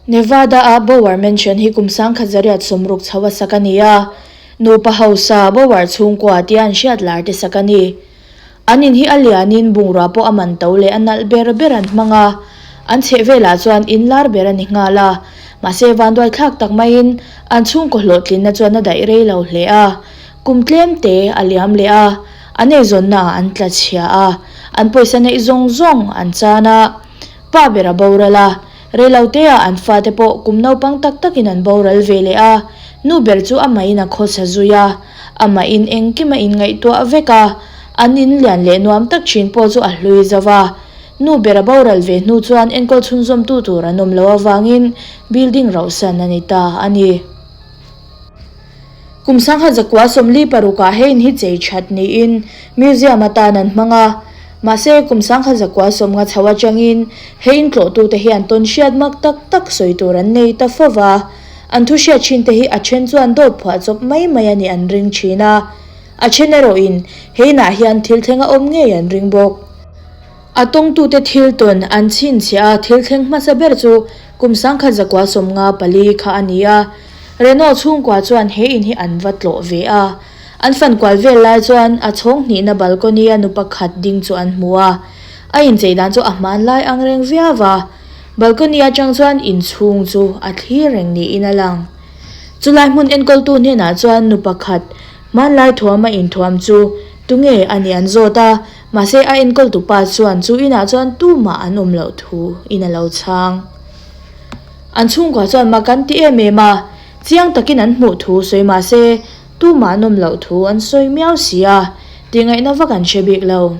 Nevada-a Bower Mansion hi kum 1960 chho a sak a ni a, nupa hausa Bower chhungkua tia an hriat lar te sak a ni. An in hi a lianin bungrua pawh a man to leh a nalh ber ber an hmang a, an chheh velah chuan in lar ber a ni nghal a, mahse vanduai thlak tak maiin an chhungkaw hlawhtlinna chuan a daih rei lo hle a, kum tlem te a liam leh a, an eizawnna ah an tla chhia a, an pawisa neih zawng zawng an chan a, pa ber a boral a, reilote ah an fate pawh kum naupang tak takin an boral ve leh a, nu ber chu amahin a khawsa zui a. Amahin engkim a inngaihtuah vek a, an in lian leh nuam tak thin pawh chu a hlui zo va. Nu ber a boral ve hnu chuan enkawl chhunzawmtu tur an awm loh avangin building rauhsan a ni ta a ni. Kum 1946 ah he in hi chei that niin museum atan an hmang a, mahse kum 1990 chho atangin he in tlawhtute hian tawn hriat mak tak tak sawi tur an nei ta fo va. An thu hriat thin te hi a then chuan dawt phuah chawp mai mai a nih an ring thin a, a then erawhin he inah hian thil thleng a awm ngei an ring bawk. A tawngtute thil tawn an chhinchhiah a, thil thleng hmasa ber chu kum 1954 kha a ni a, Renault chhungkua chuan he in hi an va tlawh ve a. An fan kual vel lai chuan a chhawng hnihna balcony a nu pakhat ding chu an hmu a, a inchei dan chu a hmanlai ang reng viau a. Balcony atang chuan inchhung chu a thlir reng niin a lang. Chulai hmun enkawltu hnenah chuan nu pakhat hmanlai thuama inthuam chu tunge a nih an zawt a, mahse a enkawltu pa chuan chu inah chuan tumah an awm loh thu in a lo chhang. An chhungkua chuan mak an ti em em a, chiang takin an hmuh thu sawi mahse tumah an awm loh thu an sawi miau si a, tihngaihna vak an hre bik lo.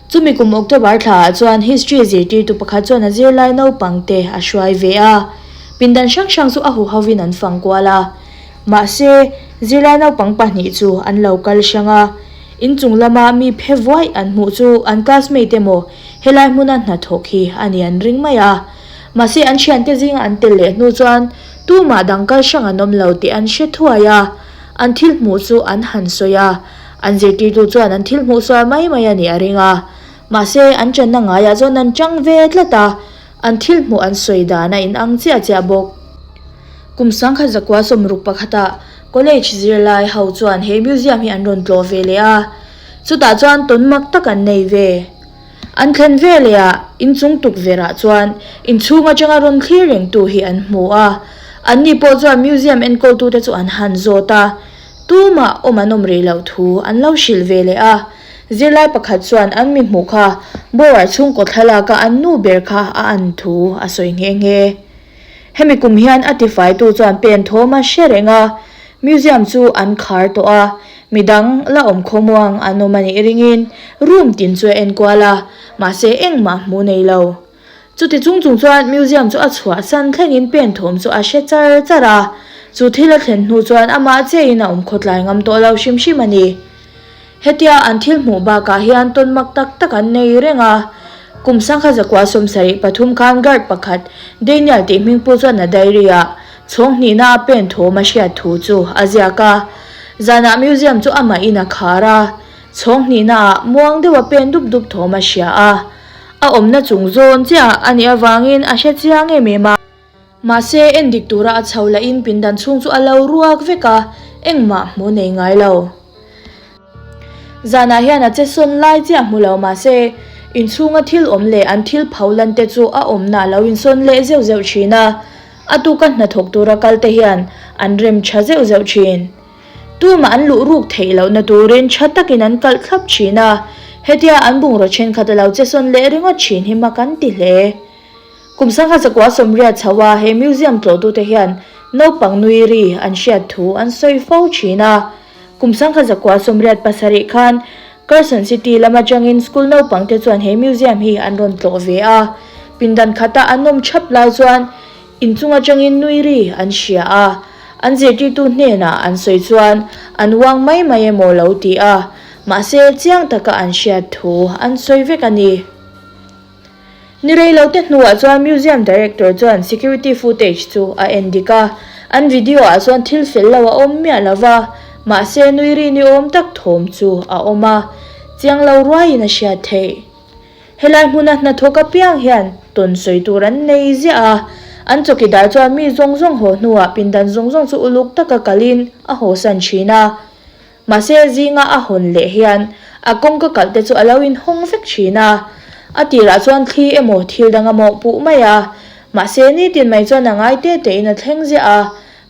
Chumi kum October thlaah chuan History zirtirtu pakhat chuan a zirlai naupang te a hruai ve a. Pindan hrang hrang chu a huhovin an fang kual a. Mahse, zirlai naupang pahnih chu an lo kal hrang a. Inchung lama mi phe vuaih an hmuh chu an classmate emaw helai hmuna hnathawk hi a ni an ring mai a. Mahse, an thiante zinga an tel leh hnu chuan tumah dang kal hrang an awm lo tih an hre thuai a. An thil hmuh chu an han sawi a. An zirtirtu chuan an thil hmuh sual mai mai a nih a ring a, mahse an channa ngaiah chuan an chang ve tlat a, an thil hmuh an sawi dan a inang chiah chiah bawk. Kum 1961 ah college zirlai ho chuan he museum hi an rawn tlawh ve leh a, chutah chuan tawn mak tak an nei ve. An thlen ve leh ah inchung tukverh ah chuan inchhung atanga rawn thlir rengtu hi an hmu a, anni pawh chuan museum enkawltute chu an han zawt a, Tumah awm an awm rih loh thu an lo hrilh ve leh a, zirlai pakhat chuan an mi hmuh kha Bower chhungkaw thlalaka an nu ber kha a an thu a sawi nghe nghe. Hemi kum hian a tifaitu chuan pen thawm a hre reng a, museum chu an khar tawh a, midang la awm khawmuang an awm a nih ringin room tin chu a enkual a, mahse engmah hmuh nei lo. Chuti chung chung chuan museum chu a chhuahsan thlengin pen thawm chu a hre char char a, chu thil a thlen hnu chuan amah chiahin a awm khawtlai ngam tawh lo hrim hrim a ni. Hetia an thil hmuh bakah hian tawn mak tak tak an nei reng a, kum 1973 khan guard pakhat Daniel tih hmingpu chuan a diary ah chhawng hnihna a pen thawm a hriat thu chu a ziak a, zanah museum chu amahin a khar a, chhawng hnihna ah muang deuha pen dup dup thawm a hria a. A awmna chung zawn chiah a nih avangin a hre chiang em em a. Mahse, en dik tura a chho lahin pindan chhung chu a lo ruak vek a, engmah hmu nei ngai lo. Zanah hian a che sawn lai chiah hmu lo mahse, inchhunga thil awm leh an thil pho lan te chu a awmna a lo insawn leh zeuh zeuh thin a, a tuka hnathawk tura kal te hian an rem tha zeuh zeuh thin. Tumah an luh ruk theih lohna turin tha takin an kalh thlap thin a, hetia an bungraw thenkhat a lo che sawn leh ringawt thin hi mak an ti hle. Kum 1980 chho a he museum tlawhtute hian naupang nui ri an hriat thu an sawi fo thin a, kum 1987 khan Carson City lam atangin school naupangte chuan he museum hi an rawn tlawh ve a, pindan khata an awm thap lai chuan Inchung atangin nui ri an hria a, an zirtirtu hnenah an sawi chuan an uang mai mai emaw lo ti a, mahse chiang taka an hriat thu an sawi vek a ni. Ni rei lo te hnuah chuan Museum Director chuan security footage chu a en dik a, an video ah chuan thil fel lo a awm miah lo va, mahse nui ri ni awm tak thawm chu a awm a, chiang lo ruaiin a hriat theih. Helai hmuna hnathawk apiang hian tawn sawi tur an nei ziah a, An chawkidar chuan mi zawng zawng haw hnuah pindan zawng zawng chu uluk taka kalin a hawsan thin a. Mahse zinga a hawn leh hian a kawngka kalh te chu a lo inhawng vek thin a. A tirah chuan thli emaw thil dang a mawh puh mai a. Mahse nitin mai chuan a ngai te tein a thleng ziah a,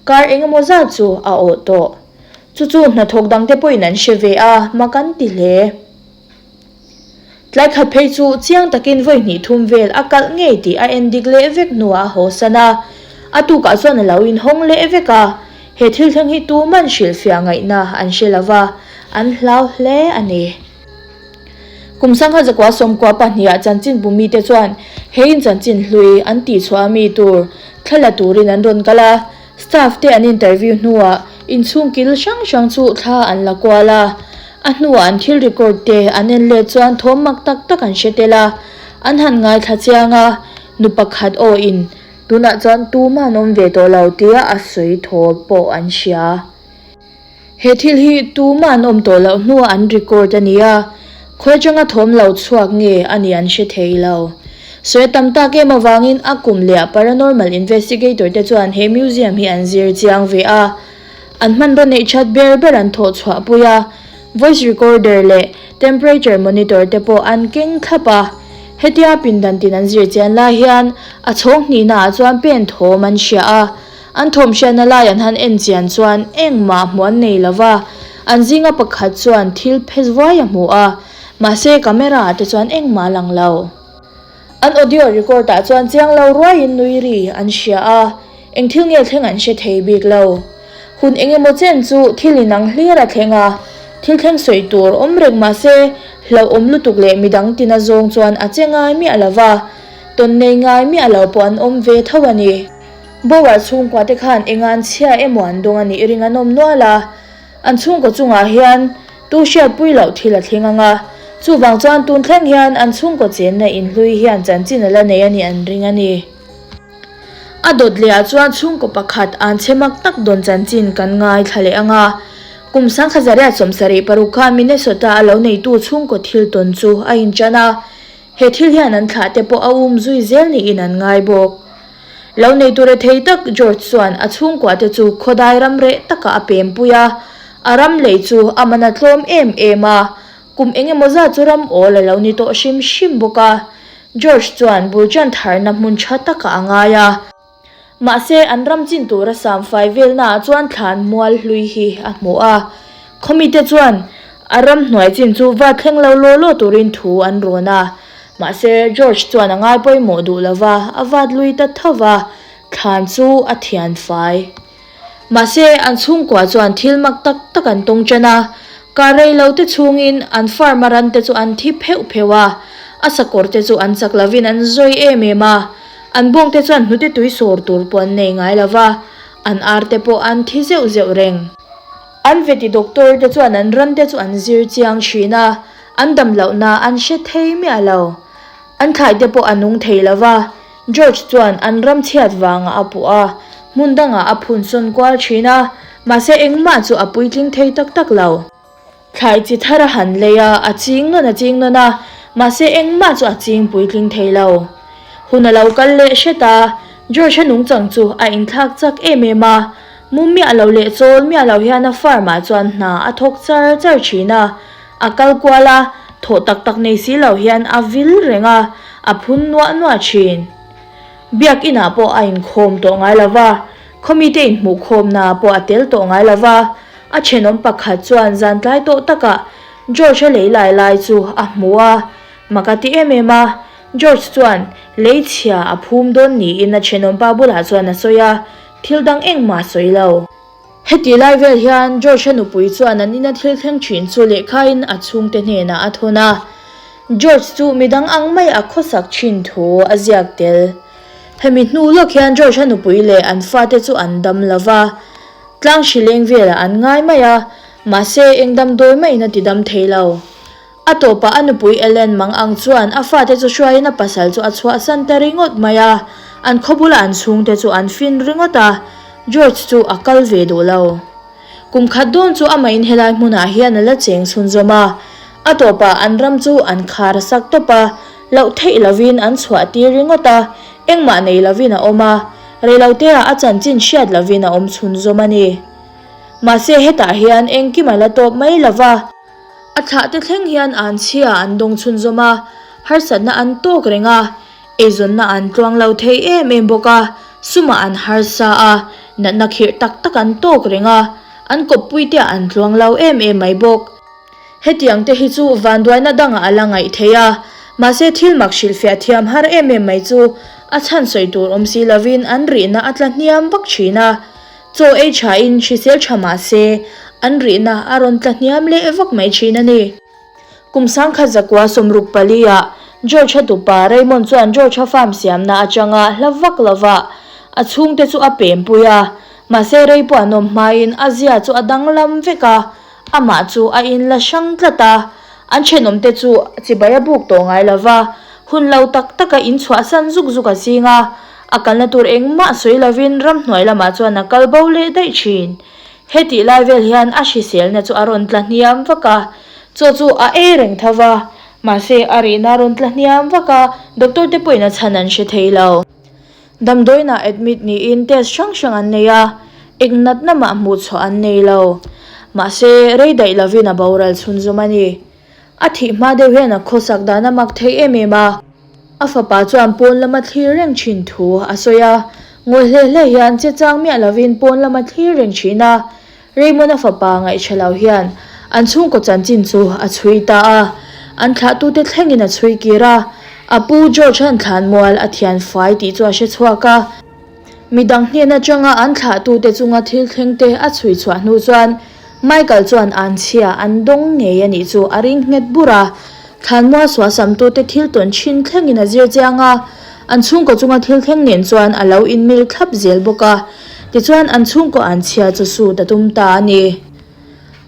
kar engemaw zat chu a awh tawh. Chu chu hnathawk dangte pawhin an hre ve a, mak an ti hle. Tlai khat phei chu chiang takin vawi hnih thum vel a kalh ngei tih a en dik leh vek hnuah a haw san a, a tukah chuan a lo inhawng leh vek a, he thil thleng hi tuman hrilhfiah ngaihna an hre lo va, an hlau hle a ni. Kum sangha zakua sawmkua pahniha chanchin bu mite chuan he in chanchin hlui an tihchhuah a mi tur thla la turin an rawn kal a, Staff te an interview hnuah inchhung kil hrang hrang chu thla an la kual a, a hnuah an thil record te an en let chuan thawm mak tak tak an hre tel a, an han ngaithla chiang a, nu pakhat aw in tunah chuan tumah an awm ve tawh lo tia a sawi thaw pawh an hria. He thil hi tumah an awm tawh loh hnuah an record a ni a, khawi atanga thawm lo chhuak nge a nih an hre thei lo. Sawi a tam tak em avangin a kum leh ah paranormal investigator te chuan he museum hi an zir chiang ve a, an hmanraw neih that ber ber an thawh chhuah pui a, voice recorder leh temperature monitor te pawh an keng thlap a. Hetia pindan tin an zir chian lai hian a chhawng hnihna ah chuan pen thawm an hria a, An thawmhriatna lai an han en chian chuan engmah hmuh an nei lo va, an zinga pakhat chuan thil phe vuai a hmu a, mahse camera ah te chuan engmah a lang lo. An audio record ah chuan chiang lo ruaiin nui ri an hria a, eng thil nge thleng an hre thei bik lo. Hun eng emaw chen chu thil inang hlir a thleng a, thil thleng sawi tur awm reng mahse hlauhawm lutuk leh midang tina zawng chuan a che ngai miah lo va, tawn nei ngai miah lo pawh an awm ve tho a ni. Bower chhungkua te khan engan chhia emaw an dawng a nih ring an awm nual a, an chhungkaw chungah hian tu hriatpui loh thil a thleng ang a, chuvang chuan tun thleng hian an chhungkaw chenna inhlui hian chanchin a la nei a nih an ring a ni. A dawt leh ah chuan chhungkaw pakhat an chhe mak tak dawn chanchin kan ngaithla leh ang a, kum sangkhazariat 76 khan Minnesota a lo neitu chhungkaw thil tawn chu a inṭan a, he thil hian an thlah te pawh a um zui zel niin an ngai bawk. Lo nei ture thei tak George chuan a chhungkua te chu khawdai ram reh takah a pem pui a, a ram lei chu a man a tlawm em em a, kum eng emaw zat chu ram awl a lo ni tawh hrim hrim bawk a. George chuan bul ṭan tharna hmun ṭha takah a ngai a. Mahse, an ram chin tura samfai velnaah chuan thlan mual hlui hi a hmu a. Khawmite chuan a ram hnuai chin chu va thleng lo law law turin thu an rawn a. Mahse, George chuan a ngai pawimawh duh lo va, a vat lui ta tho va, thlan chu a thian fai. Mahse, an chhungkua chuan thil mak tak tak an tawng ṭan a, kar rei lo te chhungin an farm a ran te chu an thi pheuh pheuh a, a sakawr te chu an chak lovin an zawi em em a, an bawng te chuan hnute tui sawr tur pawh an nei ngai lo va, an ar te pawh an thi zeuh zeuh reng. An veti doctor te chuan an ran te chu an zir chiang thin a, an dam lohna an hre thei miah lo. An thlai te pawh a nung thei lo va, George chuan an ram chhiat vangah a puh a, hmun dangah a phun sawn kual thin a, mahse engmah chu a puitling thei tak tak lo. Thlai chi thar a han lei a, a ching nawn a ching nawn a, mahse engmah chu a ching puitling thei lo. Hun a lo kal leh hret a, George-a nungchang chu a inthlak chak em em a, mu miah lo leh chawl miah lo hian a farm ah chuan hna a thawk char char thin a, a kal kual a, thawh tak tak nei si lo hian a vil reng a, a phun nuah nuah thin. Biak inah pawh a inkhawm tawh ngai lo va, khawmite inhmuhkhawmna pawh a tel tawh ngai lo va, A thenawm pakhat chuan zan tlai tawh takah George-a lei lai lai chu a hmu a, mak a ti em em a. George chuan lei chhia a phum dawn niin a thenawm pa bulah chuan a sawi a, thil dang engmah a sawi lo. Heti lai vel hian George-a nupui chuan an ina thil thleng thin chu lehkhain a chhungte hnenah a thawn a. George chu midang ang mai a khawsak thin thu a ziak tel. Hemi hnu lawk hian George-a nupui leh an fate chu an dam lo va. Tlang hri leng velah an ngai mai a, mahse eng damdawi maiin a ti dam thei lo. A tawpah a nupui Ellen mang ang chuan a fate chu hruaiin a pasal chu a chhuahsan ta ringawt mai a, an khaw bula an chhungte chu an fin ringawt a, George chu a kal ve duh lo. Kum khat dawn chu amahin helai hmunah hian a la cheng chhunzawm a, a tawpah an ram chu an khar a sak tawp a, loh theih lovin an chhuah tir ringawt a, engmah nei lovin a awm a. Reiloteah a chanchin hriat lovin a awm chhunzawm a ni. Mahse hetah hian engkim a la tawp mai lo va. A thlahte thleng hian an chhia an dawng chhunzawm a, harsatna an tawk reng a, eizawnna an tluang lo thei em em bawk a, sumah an harsa a, natna khirh tak tak an tawk reng a, an kawppuite an tluang lo em em mai bawk. Hetiang te hi chu vanduaina dangah a la ngaih theih a, mahse thil mak hrilhfiah thiam har em em mai chu a chhan sawi tur awm si lovin an rihna a tla hniam vak thin a. Chaw ei thain hrisel tha mah se an rihna a rawn tla hniam leh vak mai thin a ni. Kum sangkhat zakua sawmruk pali-ah George-a tupa Raymond chuan George-a farm siamna atanga hla vak lovah a chhungte chu a pempui a, mahse rei pawh an awm hmain a zia chu a danglam vek a. Amah chu a inla hrang tlat a, an thenawmte chu chibai a buk tawh ngai lo va, hun lo tak taka inchhuahsan zuk zuk a ching a, a kalna tur engmah sawi lovin ramhnuai lamah chuan a kal bo leh daih thin. Hetih lai vel hian a hriselna chu a rawn tla hniam vak a, chaw chu a ei reng tho va, mahse a rihna a rawn tla hniam vak a, doctor te pawhin a chhan an hre thei lo. Damdawiinah admit niin test hrang hrang an nei a, eng natna mah hmuh chhuah an nei lo. Mahse, rei daih lovin a boral chhunzawm a ni. A thih hma deuh hian a khawsak dan a mak thei em em a. A fapa chuan pawn lama thlir reng thin thu a sawi a, ngawi hle hle hian che chang miah lovin pawn lama thlir reng thin a. Raymond-a fapa ngaihṭha lo hian an chhungkaw chanchin chu a chhui ta a, an thlahtute thlengin a chhui kir a, a pu George-a'n thlanmual a thian fai tih chu a hre chhuak a. Midang hnen aṭanga an thlahtute chunga thil thlengte a chhui chhuah hnu chuan Michael chuan anchhia an dawng ngei a nih chu a ring nghet bur a. Thlanmual suasamtute thil tawn thin thlengin a zir chiang a, an chhungkaw chunga thil thleng nen chuan a lo inmil thlap zel bawk a, tichuan an chhungkaw an chhia chu sut a tum ta a ni.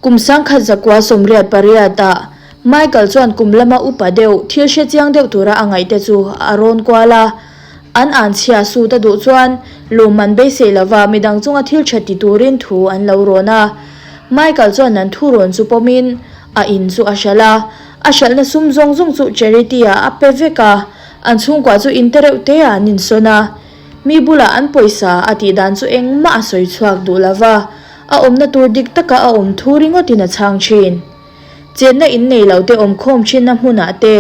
Kum sangkhat zakua 88 ah Michael chuan kum lama upa deuh thil hre chiang deuh tura a ngaihte chu a rawn kual a, an an chhia sut a duh chuan lawmman beisei lova midang chunga thil tha ti turin thu an lo rawn a. Michael chuan an thu rawn chu pawmin A in chu a hralh a, a hralhna sum zawng zawng chu charity ah a pe vek a, an chhungkua chu in te reuh te ah an insawn a. Mi bulah an pawisa a tih dan chu engmah a sawi chhuak duh lo va, a awmna tur dik taka a awm thu ringawtin a chhang thin. Chenna in nei lo te awm khawm thinna hmunah te,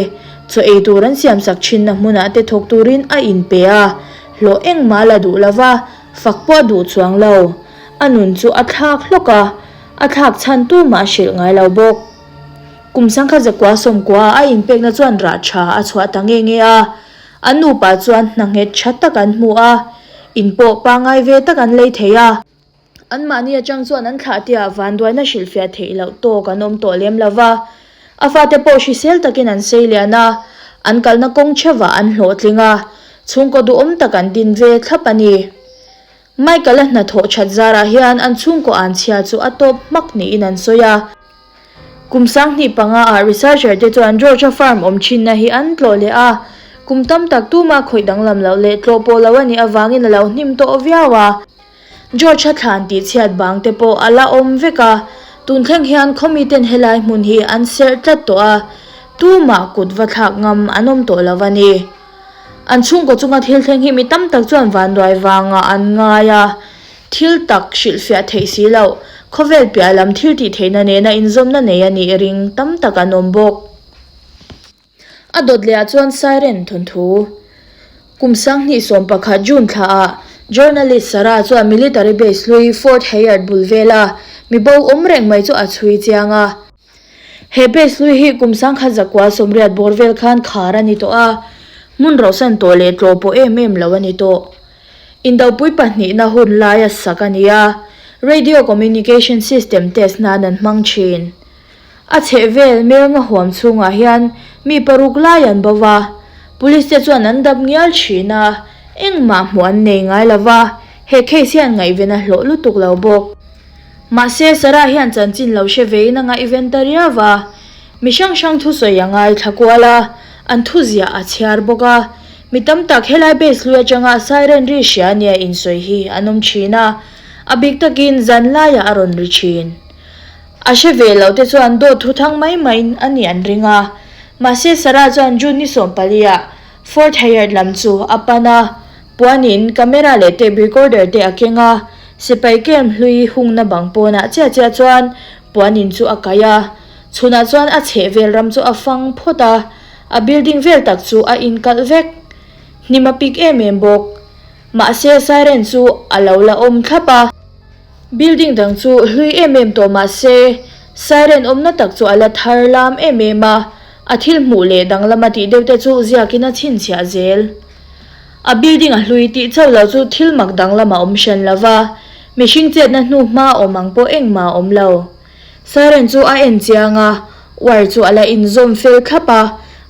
chaw ei tur an siamsak thinna hmunah te thawk turin a inpe a, hlawh engmah la duh lo va, fak pawh a duh chuang lo. A nun chu a thlak hlawk a. A thlak chhan tu mah a hrilh ngai lo bawk. Kum sangkhat zakua sawmkua a inpekna chuan rah tha a chhuah ta nge nge a. An nupa chuan hna nghet tha tak an hmu a, in pawh pangngai ve tak an lei thei a. Anmahni atang chuan an thlah tihah vanduaina hrilhfiah theih loh tawk an awm tawh lem lo va. A fate pawh hrisel takin an sei lian a, an kalna kawng chhevah an hlawhtling a, chhungkaw duhawm tak an din ve thlap a ni. Michael-a hnathawh that zarah hian an chhungkaw an chhia chu a tawp hmak niin an sawi a. Kum 2005 ah researcher te chuan George-a farm awm thinna hi an tlawh leh a, kum tam tak tuma khawih danglam loh leh tlawh pawh lo a nih avangin a lo hnim tawh viau a. George-a thlan tih chhiat bang te pawh a la awm vek a, tun thleng hian khawmi ten helai hmun hi an serh tlat tawh a, tumah kut va thlak ngam an awm tawh lo a ni. An chhungkaw chunga thil thleng hi mi tam tak chuan vanduai vangah an ngai a, thil tak hrilhfiah theih si loh, khawvel piah lam thil tih theihna nena inzawmna nei a nih ring tam tak an awm bawk. A dawt lehah chuan Siren thawnthu. Kum 2011 June thlaah journalist Sarah chuan military base hlui Fort Heyard bul vela mi bo awm reng mai chu a chhui chiang a. He base hlui hi kum 1980 bawr vel khan khar a ni tawh a, hmun rauhsan tawh leh tlawh pawh em em lo a ni tawh. Indopui pahnihna hun laia sak a ni a, radio communication system test nan an hmang thin. A chhehvel Melnga huam chhungah hian mi paruk lai an bo va, police te chuan an dap ngial thin a, engmah hmuh an nei ngai lo va, he case hian ngaihven a hlawh lutuk lo bawk. Mahse, Sarah hian chanchin lo hre vein a ngaihven ta riau va. Mi hrang hrang thusawi a ngaithla kual a, an thuziah a chhiar bawk a. Mi tam tak helai base hlui atanga siren ri hria nia insawi hi an awm thin a, a bik takin zan laiah a rawn ri thin. A hre ve lo te chuan dawt thu thang mai mai a nih an ring a. Mahse, Sarah chuan June ni 14 ah Fort Heyard lam chu a pan a. Puanin camera leh tape recorder te a keng a, sipai camp hlui hungna bang pawnah chiah chiah chuan puanin chu a kaih a. Chhunah chuan a chhehvel ram chu a fang phawt a, a building vel tak chu a inkalh vek. Hnim a pik em em bawk. Mahse siren chu a lo la awm thlap a. Building dang chu hlui em em tawh mahse siren awmna tak chu a la thar lam em em a, a thil hmuh leh danglama tih deuh te chu ziakin a chhinchhiah zel. A building a hlui tih chauh lo chu thil mak danglam a awm hran lo va, mihring chetna hnu hma awm ang pawh engmah a awm lo. Siren chu a en chiang a, wire chu a la inzawm fel thlap a,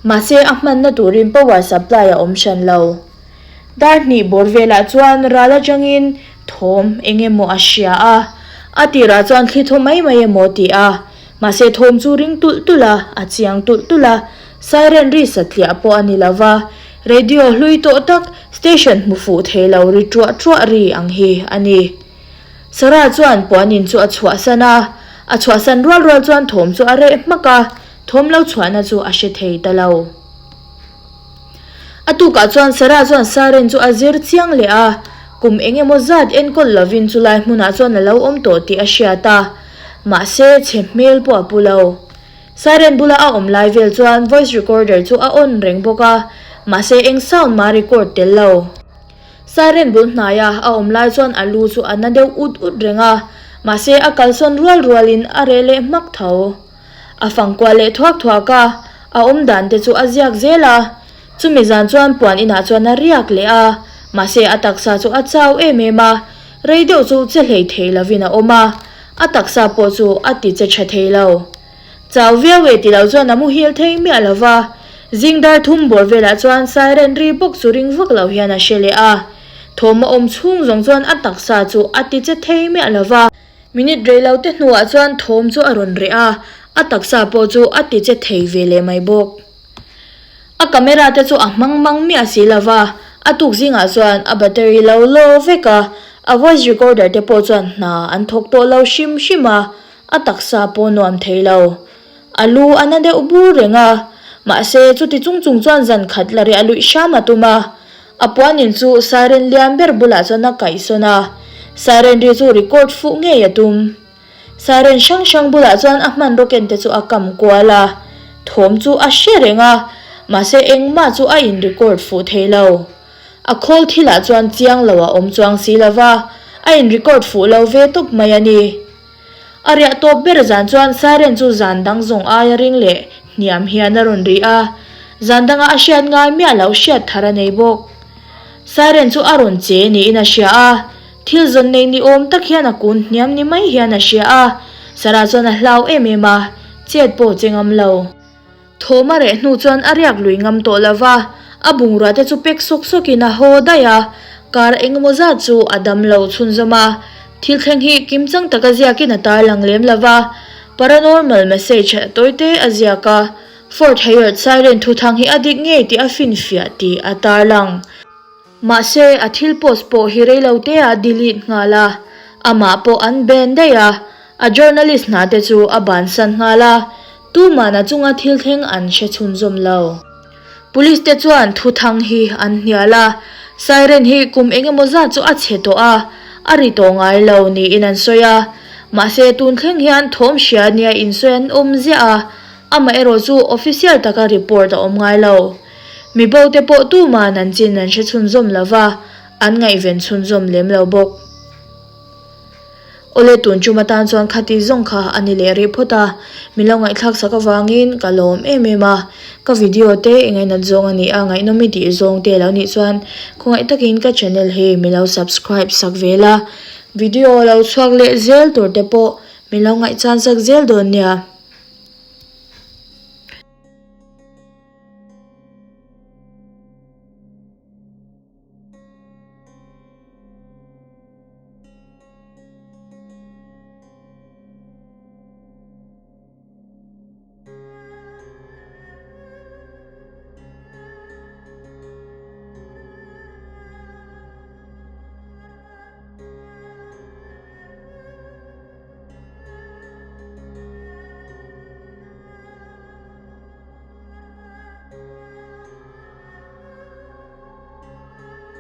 mahse a hmanna turin power supply a awm hran lo. Dar hnih bawr velah chuan ral atangin thawm eng emaw a hria a, a tirah chuan thli thaw mai mai emaw a ti a, mahse thawm chu ring tulh tulh a, a chiang tulh tulh a, siren ri satliah pawh a ni lo va, radio hlui tawh tak station hmu fuh thei lo ri ṭuah ṭuah ri ang hi a ni. Sarah chuan puanin chu a chhuahsan a, a chhuahsan rual rual chuan thawm chu a reh hmak a, thawm lo chhuahna chu a hre thei ta lo. A tukah chuan Sarah chuan Saren chu a zir chiang leh a, kum eng emaw zat enkawl lovin chulai hmunah chuan a lo awm tawh tih a hriat a, mahse chhe hmel pawh a pu lo. Saren bula a awm lai vel chuan voice recorder chu a on reng bawk a, mahse eng sound mah a record tel lo. Saren bul hnaia a awm lai chuan a lu chu a na deuh ut ut reng a, mahse a kalsawn rual rualin a reh leh hmak tho. A fang kual leh thuak thuak a, a awm dan te chu a ziak zel a. Chumi zan chuan puan inah chuan a riak leh a, mahse a taksa chu a chau em em a, rei deuh chu che hlei thei lovin a awm a, a taksa pawh chu a ti che tha thei lo. Chau viau e ti lo chuan a muhil thei miah lo va, zing dar thum bawr velah chuan siren ri bawk chu ring vak lo hian a hre leh a, thawm a awm chhung zawng chuan a taksa chu a ti che thei miah lo va. Minute rei lo te hnuah chuan thawm chu a rawn reh a, a taksa pawh chu a ti che thei ve leh mai bawk. A camera te chu a hmang mang miah si lo va, a tuk zingah chuan a battery lo law vek a, a voice recorder te pawh chuan hna an thawk tawh lo hrim hrim a, a taksa pawh nuam thei lo. A lu a na deuh bur reng a, mahse chuti chung chung chuan zan khat la reh a luih hram a tum a, A puanin chu siren lian ber bulah chuan a kaihsawn a, siren ri chu record fuh ngei a tum. Siren hrang hrang bulah chuan a hmanraw ken te chu a kam kual a, thawm chu a hre reng a, mahse engmah chu a in record fuh thei lo. A khawl thilah chuan chiang lo a awm chuang si lo va, a in record fuh lo ve tawp mai a ni. A riah tawp ber zan chuan siren chu zan dang zawng aia ring leh hniam hian a rawn ri a, zan danga a hriat ngai miah loh hriat thar a nei bawk. Siren chu a rawn che niin a hria a, thil zawn nei ni awm tak hian a kun hniam ni mai hian a hria a, Sarah chuan a hlau em em a, chet pawh che ngam lo. Thawm a reh hnu chuan a riak lui ngam tawh lo va, a bungrua te chu pek sawk sawkin a haw daih a, kar engemaw zat chu a dam lo chhunzawm a. Thil thleng hi kimchang taka ziakin a tarlang lem lo va, paranormal message tawite a ziak a, Fort Hayard siren thuthang hi a dik ngei tih a finfiah tih a tarlang. Mahse, a thil post pawh hi reilo te ah delete nghal a, amah pawh an ban daih a, a journalist hna te chu a bansan nghal a, tuman a chunga thil thleng an hre chhunzawm lo. Police te chuan thuthang hi an hnial a, siren hi kum engemaw zat chu a chhe tawh a, a ri tawh ngai lo niin an sawi a, mahse tun thleng hian thawm hria nia insawi an awm ziah a, amaherawh chu official taka report a awm ngai lo. Mi bo te pawh tuman an chin an hre chhunzawm lo va, an ngaihven chhunzawm lem lo bawk. Awle tun tum atan chuan khati zawng kha a ni leh rih phawt a, min lo ngaihthlak sak avangin ka lawm em em a. Ka video te i ngainat zawng a ni a, ngaihnawm i tih zawng te lo nih chuan khawngaih takin ka channel hi min lo subscribe sak ve la, video lo chhuak leh zel tur te pawh min lo ngaihchan sak zel dawn nia.